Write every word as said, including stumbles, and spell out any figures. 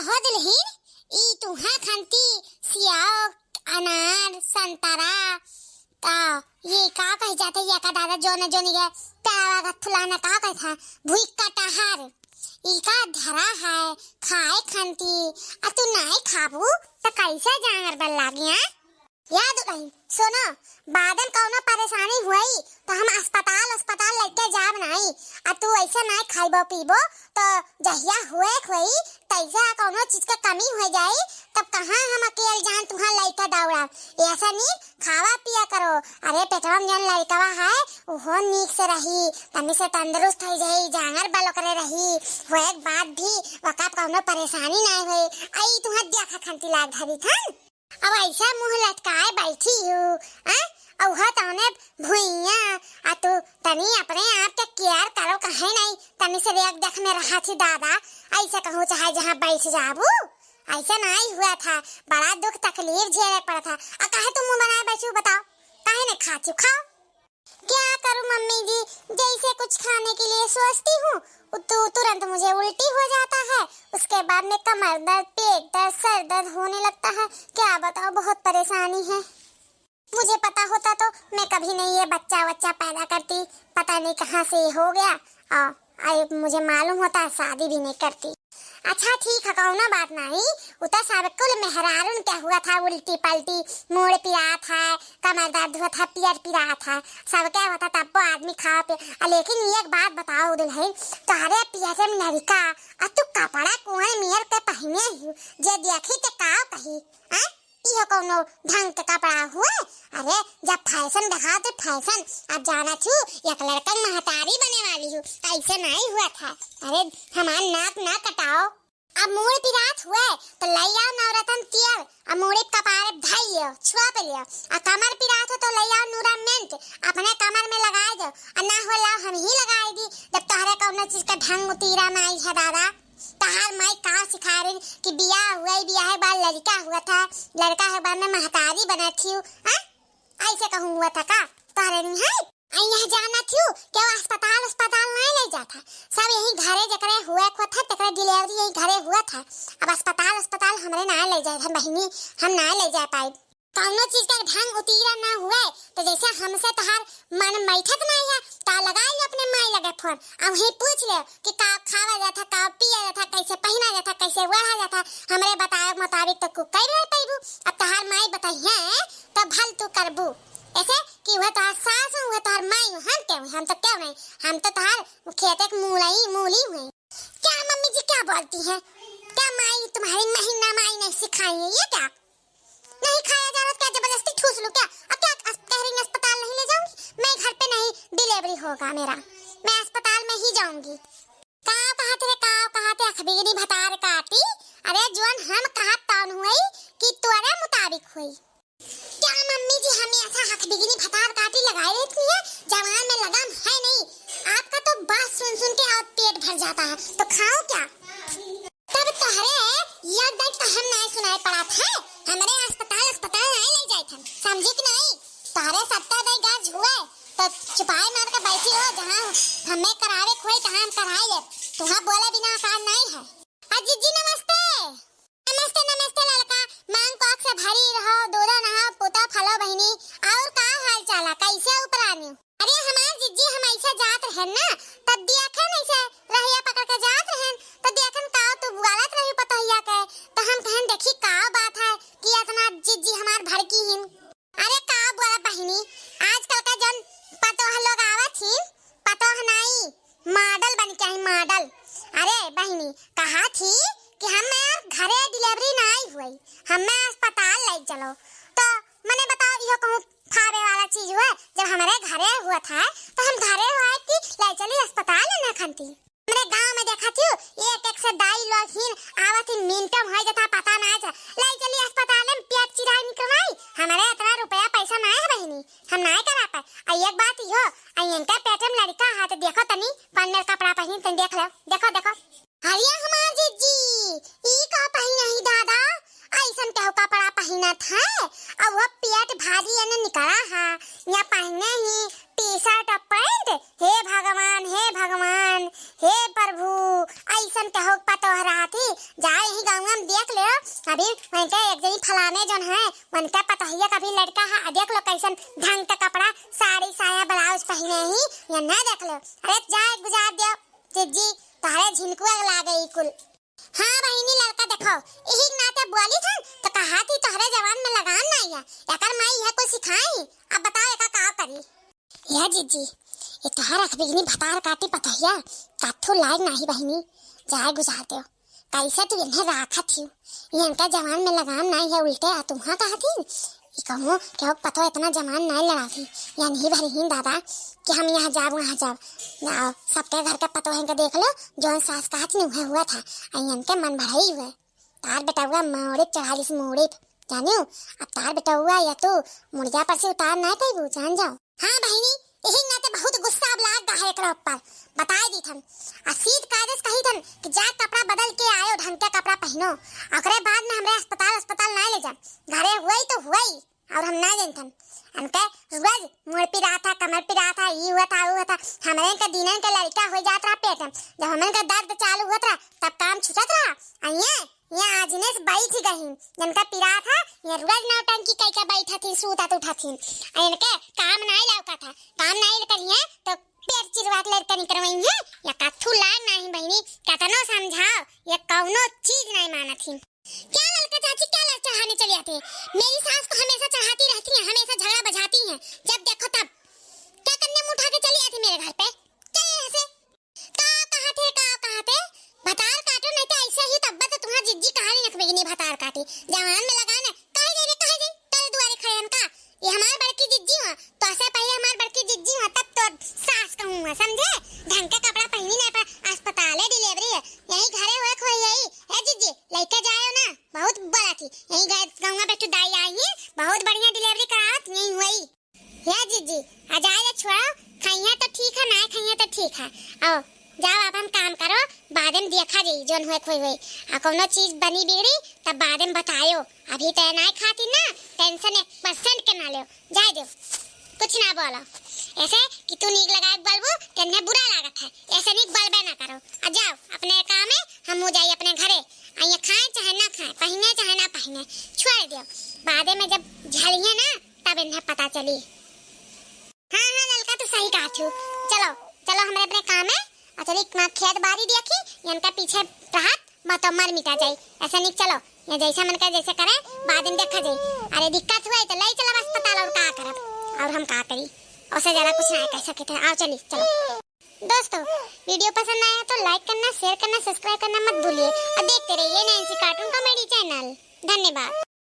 हो दुलहिन, ई तुहा खंती सियाव, अनार, संतरा, का, ये का कही जात है, ये का दादा, जोन जोन ये प्यावा का फुलाना का कहत है, भुई कटहर, ई का धरा है, खाए खंती, आ तू नाई खाबू, त कैसे जांगर बल लागी, हाँ? या दुलहिन, सुनो, बादन कौनो परेशानी हुई, त हम अस्पताल, अस्पताल लइके जाब नाई। आ तू ऐसे नाई खाइबो पीबो, त जहिया हुए हुई, तैसे कौनो चीज के कमी हो जाई, तब कहाँ हम अकेल जान तुहाँ लइके दौड़ब? ऐसा नी, खावा पिया करो। अरे, पेटवा में जौन लड़कवा है, उहो नीक से रही, तनी से तंदुरुस्त हो जाई, जांगर बल ओकरे रही, होए के बाद भी ओका कौनो परेशानी नाई होई। आई तुहाँ देखा खंती लाग धरी थन। अब ऐसा मुंह लटकाए बैठी हूँ, आ? अउहा तौने भुइयां, आ तू तनी अपने आप के care करो, कहे नहीं, तनी से देख देख में रहा थी दादा, ऐसे कहूँ चाहे जहाँ बैठ जाबू, ऐसे नहीं हुआ था, बड़ा दुख तकलीफ झेले पड़ा था। आ काहे तू मुंह बनाए बैठी हूँ, बताओ, काहे नहीं खाती हूँ, खाओ। क्या करूं मम्मी जी, जैसे कुछ खाने के लिए सोचती हूँ, तो तुरंत मुझे उल्टी हो जाता है, उसके बाद में कमर दर्द, पेट दर्द, सर दर्द होने लगता है। क्या बताओ, बहुत परेशानी है। मुझे पता होता तो मैं कभी नहीं ये बच्चा वच्चा पैदा करती, पता नहीं कहाँ से ये हो गया। और आई मुझे मालूम होता, शादी भी नहीं करती। अच्छा ठीक है, कौनो बात नहीं। उ तो सब कुल मेहरारून के हुआ था, उल्टी पलटी, मूड़ पिरात है, कमर दर्द हुआ था, पियर पिरात है, सबके हुआ था, तब वो आदमी खावा पिया। आ, लेकिन एक बात बताओ दुलहिन, तोहरे पियरे में लड़का, आ तू कपड़ा कौन मेर के पहिने हू, जे देखी ते का कही, हैं? इहो कौनो ढंग के कपड़ा हुए? अरे, जब fashion दिखाओ तो fashion। अब जाना छू, एक लड़कन महतारी बने वाली हूँ, ऐसे नहीं हुआ था। अरे, हमार नाक ना कटाओ। अब मूड़ पिरात हुए तो लई आओ नवरत्न तेल, अब मूड़ी कपारे धई लियो, छुआ पे लियो। आ कमर पिरात हो तो लई आओ नूरा मेंट, अपने कमर में लगाए दो। आ ना हो लाओ हम ही लगाए दी, जब तोहरे कौनो चीज के ढंग उतीरा में आई है दादा। तहार माई का सिखा रही कि बियाह हुआ ही, बियाह के बाद लड़का हुआ था, लड़का के बाद में महतारी बनत ही, हाँ? ऐसे कहूँ हुआ था का? तोहरे नहीं है? आ यहाँ जानत ही कि वो अस्पताल, अस्पताल नहीं ले जाता, सब यही घरे जकरे हुए को था, तकरे delivery यही घरे हुआ था। अब अस्पताल, अस्पताल हमरे ना ले जाए, हम बहिनी, हम ना ले जा पाए। कौनो चीज का ढंग उतीरा ना हुए, तो जैसे हमसे तोहार मन बैठत नहीं है, ता लगाई लो अपने माई लगे फोन, आ वहीं पूछ ले कि का खावा जाता, का पिया जाता, कैसे पहिना जाता, कैसे ओढ़ा जाता, हमरे बताए के मुताबिक तो कुछ कई नहीं पैबू। अब तोहार माई बताइए तो भल तू करबू, ऐसे कि वह तोहार सास हो, वह तोहार माई हो, हम क्यों, हम तो क्यों नहीं, हम तो तोहार खेते के मूलई, मूली हुए। क्या मम्मी जी क्या बोलती हैं? क्या माई तुम्हारी महीना माई नहीं सिखाई है, ये क्या? नहीं खाया जा रहा तो क्या जबरदस्ती ठूस लूं क्या? अब क्या अस-, कह रही हैं अस्पताल नहीं ले जाऊंगी? मैं घर पे नहीं, delivery होगा मेरा, मैं अस्पताल में ही जाऊंगी। काव कहा थे रे, काव कहा थे, अखबीनी भतार काटी। अरे जोन हम कहा तौन हुई कि तोरे मुताबिक हुई। क्या मम्मी जी हमेशा अखबीनी भतार काटी लगाए रहती है, जवान में लगाम है नहीं। आपका तो बात सुन सुन के और पेट भर जाता है, तो खाओ क्या? तब तोहरे एक दाई तो हम नाय सुनाए पड़त है, हमरे अस्पताल, अस्पताल नाय ले जाए थे, समझी कि नहीं? तोहरे सत्ता दाई गाज हुए, तो चुपाए मार के बैठी हो, जहाँ हमें करावे के होई, तहाँ हम कराए लेब। तुहाँ बोले बिना काम नहीं है। आ जिज्जी नमस्ते। नमस्ते, नमस्ते ललका, मांग पाक से भरी रहो, दूधा नहाओ, पूता फलो बहिनी, और का हाल चाल है, कैसे उपरानी? अरे हमार जिज्जी, हम ऐसे जात रहन ना, तब दियाखन ऐसे रहिया पकड़ के जात रहन, तो दियाखन का तू बुआलत रही पतोहिया के, तो हम कहन देखी का बात है कि इतना जिज्जी हमार भड़की हिन। अरे का बोला बहिनी, आजकल का जौन पतोह लोग आवत हिन, पतोह नाई, model बन के आई, model। अरे बहिनी, कहा थी कि हमार घरे delivery नाई हुई, हमें अस्पताल ले चलो। तो मने बताओ, इहो कहूँ फावे वाला चीज हुआ? जब हमारे घरे हुआ था, तो हम घरे हुआ कि ले चली अस्पताल ना खंती। हमरे गांव में देखा थी, एक एक से दाई लोग हिन आवत हिन, मिनटम हो जाता, पता ना जा, ले चली अस्पताल में पेट चिराई निकलवाई। हमारे इतना रुपया पैसा ना है बहिनी, हम ना करा पाए। आ एक बात इहो, आ इनका पेट में लड़का है तो देखो तनी, पन्नर कपड़ा पहिन तनी देख लो, देखो, देखो। अरे हमार जिज्जी, ई का पहिना ही दादा? ऐसन केहू कपड़ा पहिनत है? अब वो पेट भारी एने निकला है, या पहिने ही T-shirt और pant? हे भगवान, हे भगवान, हे प्रभु, ऐसन केहू पतोह रहती, जाओ यही गाँव में देख लेव, अभी उनके एक जनी फलाने जौन है, उनके पतोहिया का भी लड़का है, आ देख लेव कैसन ढंग के कपड़ा, साड़ी, साया, ब्लाउज पहिने ही, या ना देख लेव। अरे जाए गुजार देव, जिज्जी, तोहरे झिनकुआ लागे ई कुल। हाँ बहिनी, लड़का देखो, यही नाते बोली थन, तो कहा थी तोहरे जवान में लगाम नाई है, एकर माई है कुछ सिखाई, अब बताओ एका का करी? या जिज्जी, ये तोहार अखबिगनी भतार काटी पतोहिया, कथू लायक नाही बहिनी, जाए गुजार देव। कैसे तू इन्हें राखत ही? ये इनका जवान में लगाम नाही है, उल्टे आ तुम्हा कहत ही। ई कहूँ कि हो पतो इतना जवान नाही लड़ावी, या नहीं भरी ही दादा कि हम यहाँ जाब, वहाँ जाब। ना, सबके घर के पतोहन के देख लो, जौन सास कहत नहीं उहे हुआ था, आ इनके मन बढ़ाई हुए। तार बेटउआ मोड़े चढ़ालिस मोड़े पे, जानियो, अब तार बेटउआ या तू मुड़िया पर से उतार ना पइबू, जान जाओ। हाँ बहिनी, यही नाते बहुत गुस्सा अब लाग गा है एकरा ऊपर, बताए दी थन। आ सीध कायदे से कही थन कि जा कपड़ा बदल के आयो, ढंग के कपड़ा पहिनो, ओकरे बाद में हमरे अस्पताल, अस्पताल ना ले जा, घरे हुई तो हुई। और हम ना जानतन। हमके रोज मुड़ पिरात है, कमर पिरात है, ई हुआ था, ऊ हुआ था। हमरे के दिनन के लड़का हो जात रहा पेट में। जब हमन के दर्द चालू होत रहा, तब काम छूटत रहा। आ ये, ये आजने से बैठ ही गई। जिनका पिरात है, ये रोज नौटंकी कई के बैठत ही, सूतत उठत ही। आ इनके काम नाई लौकत है। काम नाई करिए, तो पेट चिरवा के लड़का निकरवाई है। या कथू लाग नाही बहिनी, कतनो समझाओ, ये कौनो चीज नाई मानत ही। क्या ललका चाची, क्या लड़ चढ़ाने चली आती है? मेरी सास तो हमेशा चढ़ाती रहती है, हमेशा झगड़ा बजाती है, जब देखो तब। क्या करने मुंह उठा के चली आती मेरे घर पे? चल यहाँ से। का कहा थे, का कहा थे? भतार काटो नहीं तो ऐसे ही तब्बा तो तुम्हारा जिज्जी कहा नहीं रखबेगी नहीं भतार काटी। जवान में लगाना, कहे जाए रे, कहे जाए, तेरे दुआरे खड़े हम का? ये हमार बड़की जिज्जी हुआ, तो ऐसे पहले हमार बड़की जिज्जी हुआ, तब तो सास कहूँ हुआ, समझे? ढंग के कपड़ा पहनी नहीं पर अस्पताल है, डिलीवरी है, यही घरे हुए खोई यही। ए जिज्जी, लइके जायो ना, बहुत बोला थी, यही गए गाँव में बैठू दाई आई है, बहुत बढ़िया डिलीवरी करावत यही हुई। ए जिज्जी, आ जाए जा छोड़ो, खाइए तो ठीक है, ना खाइए तो ठीक है, आओ जाओ अपन काम करो, बाद में देखा जाई जौन हुए खोई हुई। आ कौनो चीज बनी बिगड़ी तब बाद में बतायो, अभी तो नाई खाती ना, टेंशन एक परसेंट के ना लेव, जाए देव, कुछ ना बोलो। ऐसे कि तू नीक लगाए के बोलबू, तेन्ने बुरा लागत है, ऐसे नीक बोलबे ना करो। आ जाओ अपने काम में, हम हो जाई अपने घरे। आ ये खाए चाहे ना खाए, पहिने चाहे ना पहिने, छोड़ देव, बादे में जब झलिए ना तब इन्हें पता चली। हाँ, हाँ, ललका तो सही कहा थू। चलो, चलो, हमरे अपने काम है। और चली, वहाँ खेत बाड़ी देखी, इनका पीछे रहत, मत मर मिटा जाई। ऐसा नहीं, चलो, ये जैसा मन करे, जैसे करे, बाद में देखा जाई। अरे, दिक्कत हुआ तो ले चला अस्पताल, और का करब, और हम का करी, उससे ज्यादा कुछ ना कर सकते हैं। आओ, चली, चलो। दोस्तों, वीडियो पसंद आया तो like करना, share करना, subscribe करना मत भूलिए, और देखते रहिए नैन्सी cartoon comedy channel। धन्यवाद।